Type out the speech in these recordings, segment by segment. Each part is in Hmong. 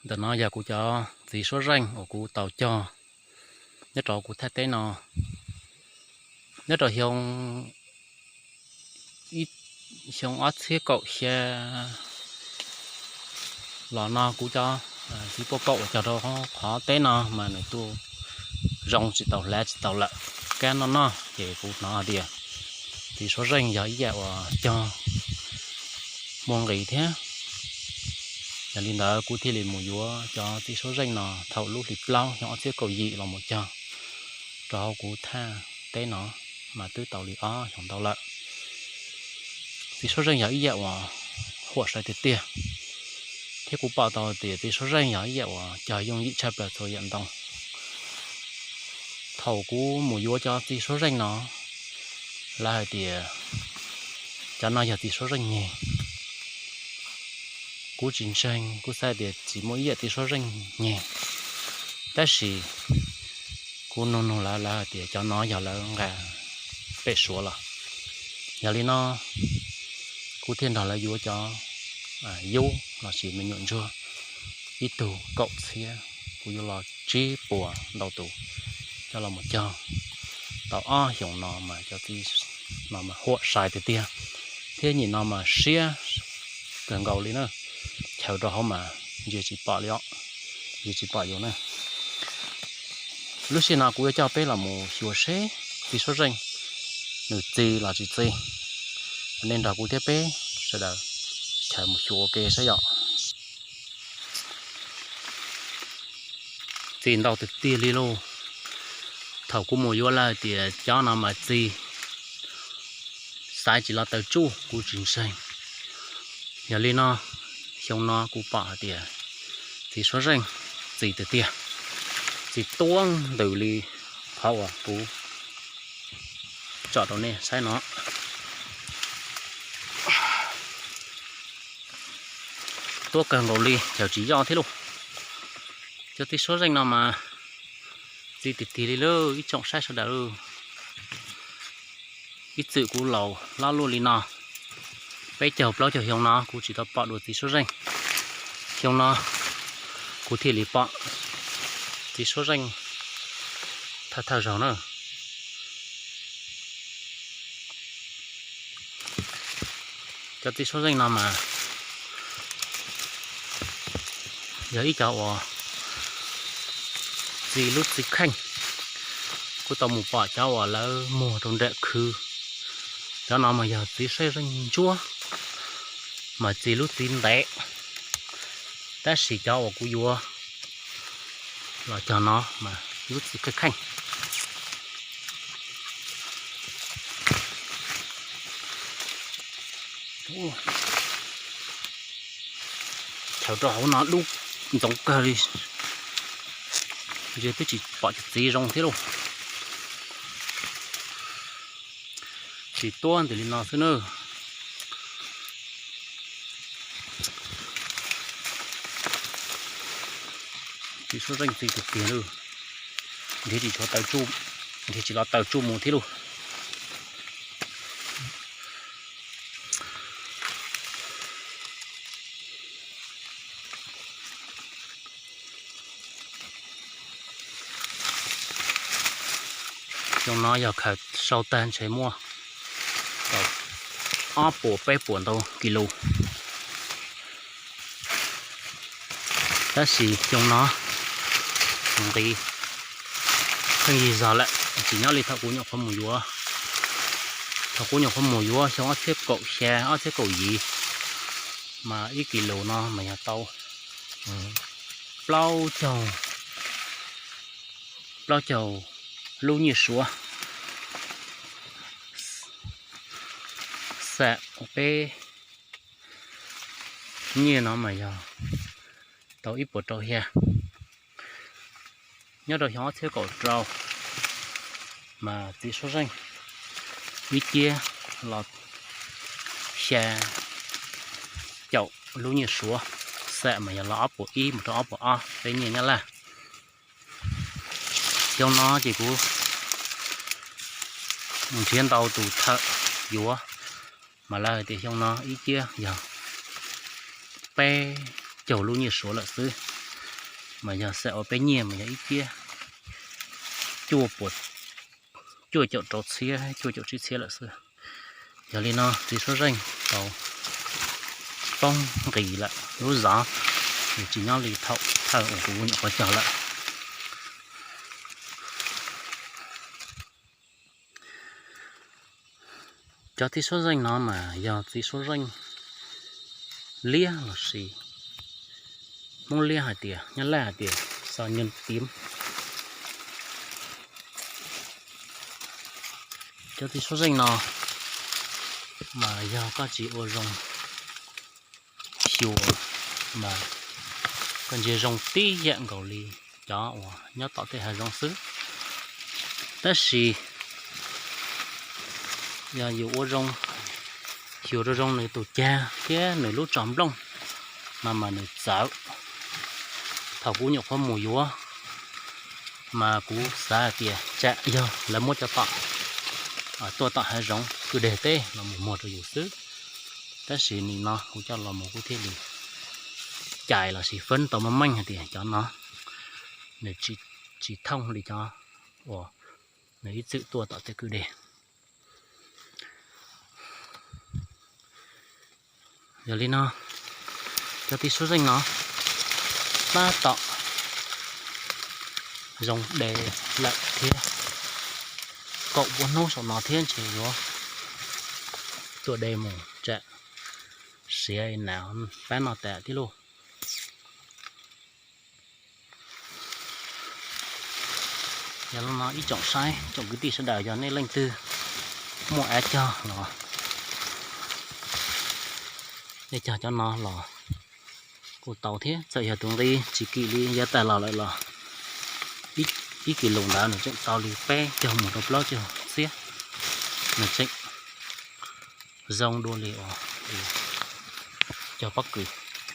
Ntawm no yog kuv cov txiv suab zeej uas kuv tau cog nyob rau kuv thaj teb no. Nyob rau xyoo, xyoo ob txhiab kaum xya los no kuv cov txiv paj kaum uas cog rau qhov teb no mas nws tuaj zoo tsis tau hlav tsis tau lawm, kab noj noj ces kuv hnov hais tias txiv suab zeej yog ib yam uas cog muaj nqis thiab. Yog li ntawd kuv thiaj li mus yuav cov txiv suab zeej no thaum lub hli plaub xyoo ob txhiab kaum yim los mus cog rau hauv kuv thaj teb no mas twb tau li ob xyoos ntau lawm. Txiv suab zeej yog ib yam uas huam sai tiag tiag, thiab kuv pom tau tias txiv suab zeej yog ib yam uas cog yooj yim tshaj plaws txhua yam ntoo. Thaum kuv mus yuav cov txiv suab zeej no, lawv hais tias cov no yog txiv suab zeej nyeg. Kuv tsis ntseeg, kuv xav tias tsis muaj ib yam txiv suab zeej nyeg, tab sis kuv nug nug lawv, lawv hais tias cov no yog lawv nqa pem Suav los. Yog li no kuv thiaj nrog lawv yuav cov yub lossis me nyuam ntsuag ib tug kaum txhiab, kuv yuav los tsib puas ntau tus coj los mus cog. Tau ob xyoos no mas cov txiv no mas huam sai tiag tiag, thiab nyim no mas siab kawg nkaus li na, chaws rau hauv mas ntsia tsis pom li os, ntsia tsis pom yus na. Lub sij hawm no kuv yuav coj peb los mus xyuas seb txiv suab zeej nws txi los tsis txi. Nej nrog kuv thiab peb sawv daws chaws mus xyuas ua ke saib yom. Txi ntau tiag tiag li lauj. Thaum kuv mus yuav lawv tias cov no mas txi, xaiv tsis los taws tsuj, kuv tsis ntseeg. Yog li no, xyoo no kuv pom hais tias txiv suab zeej txi tiag tiag, txi tuab ntws li qhov uas kuv tsom rau nej saib no. Tuab kawg nkaus li, chaws tsis yoj thiab lauj. Cov txiv suab zeej no mas txi tiag tiag li lauj ib tsoom saib sawv daws. Ib txwm kuv laus hlob luaj li no, peb caug plaub caug xyoo no kuv tsis tau pom dua txiv suab zeej. Xyoo no kuv thiaj li pom txiv suab zeej thawj thawj zaug na. Cov txiv suab zeej no mas yog ib cov uas txi lub txiv kheej. Kuv tau mus pom cov uas lawv muag rau nram khw. Cov no mas yog txiv suab zeej ntsuab, mas txi lub txiv ntev, tab sis cov uas kuv yuav los cog no mas lub txiv kheej kheej. Chaws rau hauv no dub ntxoov kawg li, ntsia twb tsis pom cov txiv zoo thiab lauj. Tsis tuab ntws li no xwb na. Txiv suab zeej txi tiag tiag lauj, nrhiav tsis tshua taws tsuj, nrhiav tsis los taws tsuj mus thiab lauj. Xyoo no yog khaws sau tag ntshe muaj ob puas peb puas ntau kis lus. Tab sis xyoo no nqis pheej yig zog lawm, tsis nyob li thaum kuv nyuam qhuav mus yuav. Thaum kuv nyuam qhuav mus yuav xyoo ob txhiab kaum xya ob txhiab kaum yim, mas ib kis lus no mas yog tau plaub caug, plaub caug lub nyiaj suav. Xam peb nyiaj no mas yog tau ib puas rau xya. Nyob rau xyoo ob txhiab kaum rau mas txiv suab zeej ib ciab los xya caum lub nyiaj suav. Xam mas yog los ob puas ib mus rau ob puas ob peb nyiaj Nyab Laj. Xyoo no ces kuv mus nrhiav ntau tus thawj yuav, mas lawv hais tias xyoo no ib ciab yog peb caug lub nyiaj suav lawm xwb. mas yog xam ua peb nyiaj mas yog ib tiab cuaj caum rau txhiab, cuaj caum tsib txhiab lawm xwb. Yog li no txiv suab zeej tau poob nqis lawm lub zov, nws tsis nyob li thaum thawj uas kuv nyuam qhuav cog lawm. Cov txiv suab zeej no mas yog txiv suab zeej liab lossis Hmoob liab hais tias, Nyab Laj hais tias xo nyuj tim. Cov txiv suab zeej no mas yog koj tsis ua zoo xyuas mas koj ntsia zoo tib yam nkaus li cov uas nyob tom tej hav zoov xwb. Tab sis yog yus ua zoo, xyuas rau zoo nws tus cag thiab nws lub tsom nplooj no mas nws txawv. Thaum kuv nyuam qhuav mus yuav mas kuv xav hais tias tsam yog lawv muab cov tom tuaj tom hav zoov kwj deg teb los mus muag rau yus xwb, tab sis nim no kuv coj los mus kuv thiaj li cais lossis fab tau meej meej hais tias cov no nws tsis thooj li cov uas nws ib txwm tuaj tom tej kwj deg. Yog li no cov txiv suab zeej no tab tom zoo de lawm thiab, kaum pua hnub saum no thiab ntshe yuav tuaj de mus tsam siav na, fab no tas thiab lauj. Yog li no ib tsoom saib, tsoom kwv tij sawv daws, yog nej leej twg muaj av cog los nej cog cov no los kuj tau thiab. Txawm yog tus nqi tsis kim li yav tag los lawm los ib kis lus ntawd nws tseem tau li peb caug mus rau plaub caug txhiab, nws tseem zoo dua li uas cog pob kws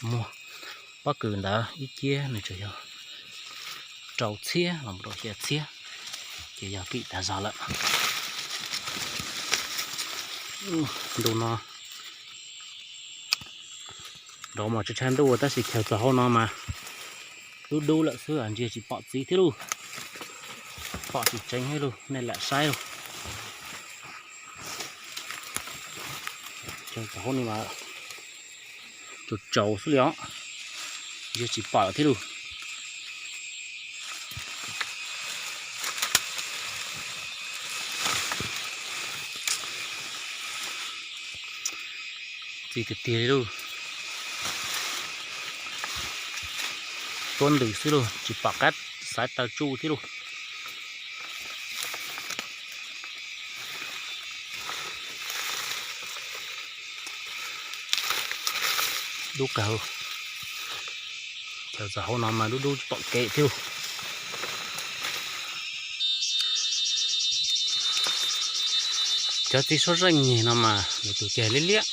muag. Pob kws ntawd ib ciab nws tsuas yog rau txhiab los mus rau xya txhiab, ces yog kim tag zog lawm. Ntu no nrov mas tshav tshav ntuj tab sis chaw txog hauv no mas dub dub lawm xwb, ntsia tsis pom txiv thiab lauj. Pom tsis tseeb thiab lauj, nej lam saib lauj. Chaw txog hauv no mas tsaus tsaus xwb li os, ntsia tsis pom lawm thiab lauj. Txiv tiag tiag li lauj. Tuab ntws xwb lauj, tsis pom qab xaiv taw tsuj thiab lauj. Dub kawg, chaw txog hauv no mas dub dub tsis pom kev thiab lauj. Cov txiv suab zeej nyeg no mas nws tus cag liab liab.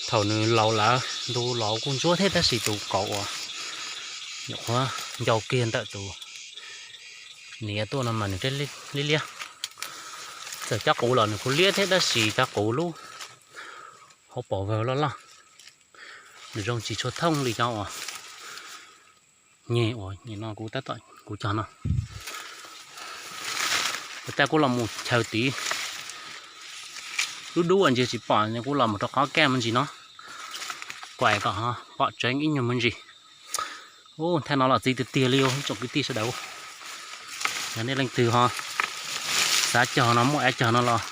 Thaum nws laus lawm ntu los kuj ntsuab thiab tab sis tus qauv uas nyuam qhuav ncau kiag ntawm tus niam tuaj no mas nws liab liab. Txawm cov quv los nws kuj liab thiab tab sis cov quv lub hauv paus vawg loj loj, nws zoo tsis tshua thooj li cov uas nyeg uas nim no kuv tab tom kuv cog no. Kuv tab kuv los mus chaw tid dub dub ntsia tsis pom, kuv los mus rau qhov kaj me ntsis no, kuv kom pom tseeb ib nyuag me ntsis. Ub, thaj no los txiv tiag tiag li ib tsoom kwv tij sawv daws. Yog nej leej twg ho xav cog no muaj av cog no los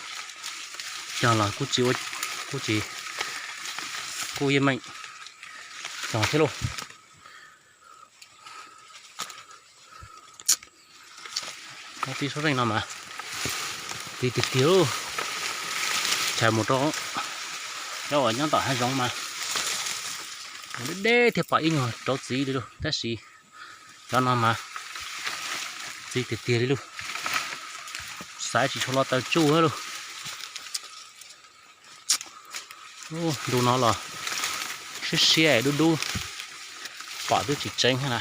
cog los kuj tsis, kuj tsis, kuj yeej meem cog thiab lauj. Txiv suab zeej no mas txiv tiag tiag lauj. Chaw mus rau cov uas nyob tom hav zoov mas deb deb thiaj pom ib nyuag rauv txiv li lauj, tab sis cov no mas txiv tiag tiag li lauj. Xaiv tsis tshua lo taw tsuj lauj. Ntu no los siab siab dub dub, pom twb tsis tseeb thiab na.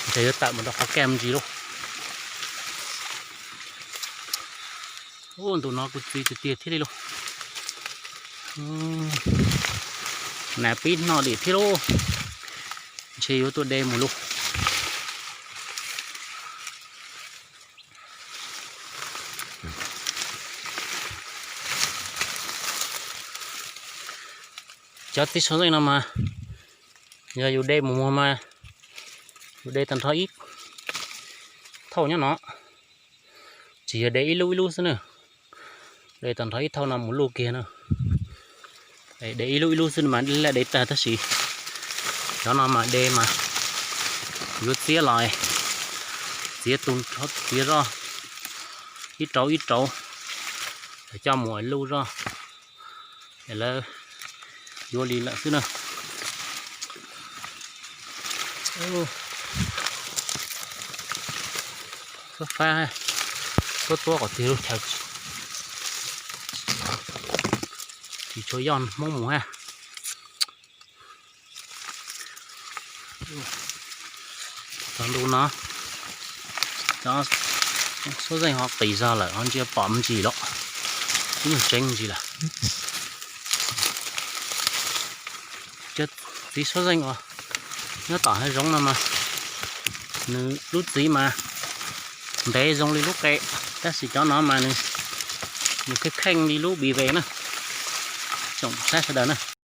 Ntshe yuav tawm mus rau qhov kaj me ntsis lauj. Ub, ntu no kuj txiv tiag tiag thiab li lauj. Nas pib noj dim thiab lauj. Ntshe yuav tuaj de mus luj. Cov txiv tshuaj zeej no mas yog yus de mus muag mas yus de tag nrho ib thauj nyob no, tsis yog de ib lub ib lub xwb na, de tag nrho ib thauj no mus luj kiag na. De ib lub ib lub xwb mas laj de tag tab sis cov no mas de mas yuav txiab los txiav tu txiav zoj ib rauv ib rauv, coj mus luj zoj es lawv yuav li lawm xwb na. Fab fab, tuab tuab qhov twg lub chaw tsis tshua yog Hmoob mus hab. Txog ntu no cov tshuaj zeej ho qis zog lawm ho ntsia pom me ntsis los ib nyuag tseeb me ntsis lawm. Cov txiv tshuaj zeej uas nyob tom hav zoov no mas nws lub txiv mas ntev zoo li lub qe, tab sis cov no mas nws kheej kheej li lub bi ve na. Tsoom saib sawv daws na,